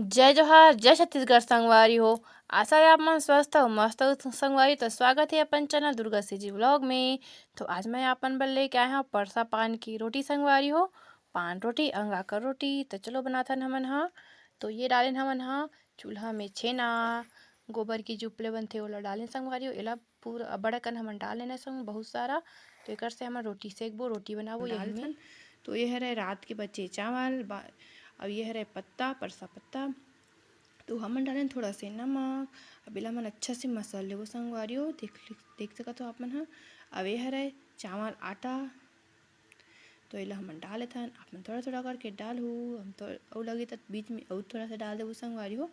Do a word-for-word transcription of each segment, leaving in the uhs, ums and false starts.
जय जोहार, जय छत्तीसगढ़ संगवारी हो। आशा है आप मन स्वस्थ अउ मस्त हो संगवारी। तो स्वागत है अपन चैनल दुर्गा सीजी व्लॉग में। तो आज मैं आपन बर लेके आए हूँ परसा पान की रोटी संगवारी हो, पान रोटी, अंगाकर रोटी। तो चलो बनाथन हमन हा। तो ये डालेन हमन हा चूल्हा में छेना, गोबर की जुपले बनथे ओला डालेन संगवारी हो। एला पूरा अब्बड़ अकन हमन डाल लेना संग बहुत सारा। तो एकर से हमन रोटी सेकबो, रोटी बनाबो डाल यही में। थन। तो ये हरे रात के बचे चावल बा-, अब ये हरे पत्ता, परसा पत्ता। तो हमन डालेन थोड़ा से नमक। अब एला हमन अच्छा से मसल लेबो संगवारी हो। देख, देख सकत हो आप मन ह। अब ये हरे चावल आटा, तो एला हमन डाल लेथन। आप मन थोड़ा थोड़ा करके डालहू। हम तो अउ लगे त बीच में अउ थोड़ा सा डाल देबो संगवारी हो।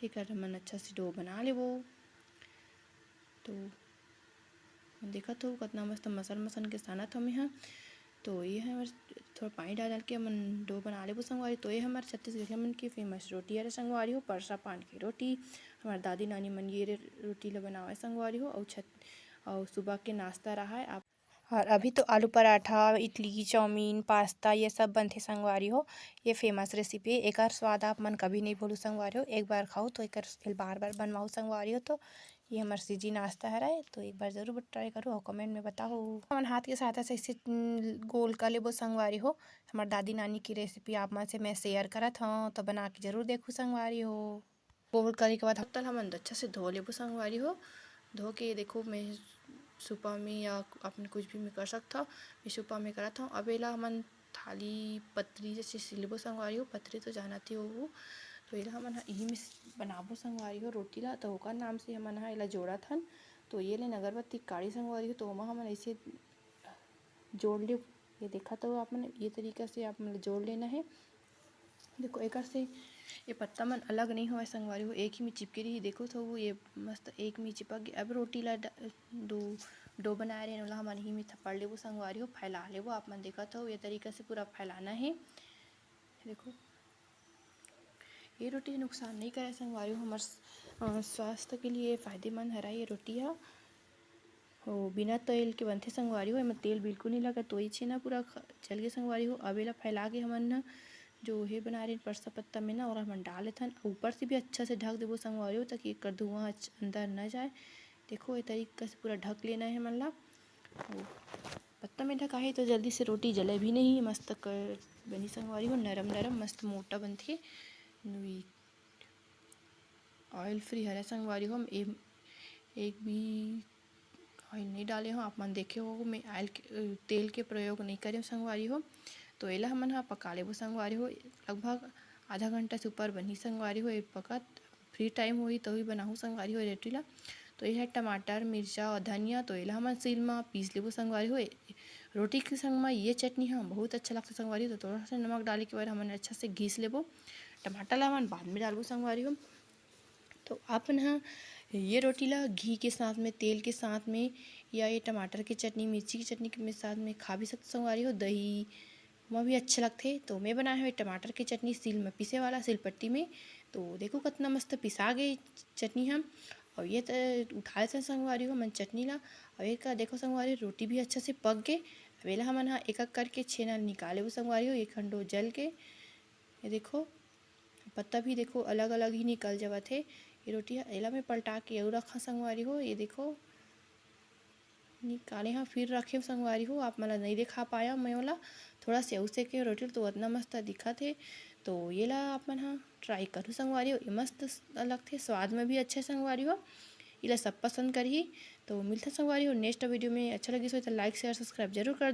एकर हमन अच्छा से डो बना लेबो। तो देखत हो कतना मस्त मसल मसन के सानत हो मेहा। तो ये हमर थोड़ा पानी डाल डाल के हमन डो बना लेबो संगवारी। तो ये हमर छत्तीसगढ़िया मन के फेमस रोटी हरे संगवारी हो, परसा पान के रोटी। हमर दादी नानी मन ये रे-, रोटी ल बनावे संगवारी हो। अउ छत-, अउ सुबह के नाश्ता रहा है आप। और अभी तो आलू पराठा, इडली, चाउमीन, पास्ता ये सब बनथे संगवारी हो। ये फेमस रेसिपी, एकर स्वाद आप मन कभी नहीं भूलू संगवारी हो। एक बार खाओ तो एकर बार बार बनवाओ संगवारी हो। तो ये हमर सीजी नाश्ता हरय, तो एक बार जरूर ट्राई करो और कमेंट में बताओ। हमन हाथ के सहायता से ऐसे, उम, गोल कर लेबो संगवारी हो। हमर दादी नानी की रेसिपी आप मन से मैं शेयर करत हूँ, तो बना के जरूर देखू संगवारी हो। गोल करे के बाद पत्ता ल हमन अच्छा से धो लेबो संगवारी हो। धो के देखो, मैं सुपा में या अपन कुछ भी में कर सकत हव। मैं सुपा में करत हव। अब एला हमन थाली पतरी जैसे सिलबो संगवारी हो, पतरी तो जानत ही होहू। तो एला हमन ह इही में स-, बनाबो संगवारी हो रोटी ला। तो ओकर नाम से हमन ह एला जोड़त हन। तो ये लेन अगरबत्ती काड़ी संगवारी हो, तो ओमा हमन ऐसे जोड़ लेब। ये देखत हो आप मन, ये तरीका से आप मन ल जोड़ लेना है। देखो, एकर से ये पत्ता मन अलग नहीं होवय संगवारी हो, एक ही में चिपके रही। देखो तो वो ये मस्त एक में चिपक गए। अब रोटी ला ड-, डो, डो बनाए रहे, ओला हमन ही में थपड़ लेबो संगवारी हो, फैला लेबो। आप मन देखत हो, ये तरीका से पूरा फैलाना है। देखो, ये रोटी नुकसान नहीं करे संगवारी हो, हमर स-, अ, स्वास्थ्य के लिए फायदेमंद हरा ये रोटी ह। हो, बिना तेल के बनथे संगवारी हो, एमा तेल बिल्कुल नहीं लगे। तो ये छेना पूरा ख-, जल गए संगवारी हो। अब एला फैला के हमन न जो हे बना रहे परसा पत्ता में ना, और हमन डाल लेथन। ऊपर से भी अच्छा से ढक देबो संगवारी हो, ताकि एकर धुआं ह अंदर न जाए। देखो, ये तरीका से पूरा ढक लेना है हमन ला। वो पत्ता में ढकाही तो जल्दी से रोटी जले भी नहीं, मस्त कर बनी संगवारी हो, नरम नरम मस्त मोटा बनथे। नुई ऑयल फ्री हरे संगवारी हो, हम ए-, एक भी ऑयल नहीं डाले हो। आप मन देखे हो, मैं ऑयल के, तेल के प्रयोग नहीं करे संगवारी हो। तो एला हमन ह पका लेबो संगवारी हो, लगभग आधा घंटा से ऊपर बनही संगवारी हो। ये पकत फ्री टाइम होही तभी बनाहू संगवारी हो रोटी ला। तो ये है टमाटर, मिर्चा और धनिया, तो एला हमन सील म पीस लेबो संगवारी हो। ए-, रोटी के संग म ये चटनी ह बहुत अच्छा लगता संगवारी हो। तो थोड़ा सा नमक डाले के बाद हमन अच्छा से घीस लेबो। टमाटर ला हमन बाद में डालबो संगवारी हो। तो आप मन ह ये रोटी ला घी के साथ में, तेल के साथ में, या ये टमाटर के चटनी, मिर्ची के चटनी के में साथ में खा भी सकते संगवारी हो। दही म भी अच्छा लगथे। तो मैं बनाए हवे टमाटर के चटनी सील में पीसे वाला, सिलपट्टी में। तो देखो, कितना मस्त पिसा गए चटनी हम। और ये त उठा लेते संगवारी हो हमन चटनी ला। और एक देखो संगवारी, रोटी भी अच्छा से पक गए। अब एला हमन ह एक एक करके छेना निकाले वो संगवारी हो, एक खंडो जल के। ये देखो, पत्ता भी देखो अलग-अलग ही निकल जावत हे। ये रोटी ह, एला मैं पलटा के अउ रखा संगवारी हो। ये देखो, निकाले हा, फिर रखे संगवारी हो। आप मन ला नहीं दिखा पाया मैं ओला, थोड़ा से अउ सेके रोटी ल, तो अतना मस्त दिखत हे। तो ये ला आप मन ह ट्राई करू संगवारी हो, ये मस्त स-, लगथे, स्वाद में भी अच्छा हे संगवारी हो। एला सब पसंद करही। तो मिलथे संगवारी हो नेक्स्ट वीडियो में। अच्छा लगिस हो तो लाइक, शेयर, सब्सक्राइब जरूर कर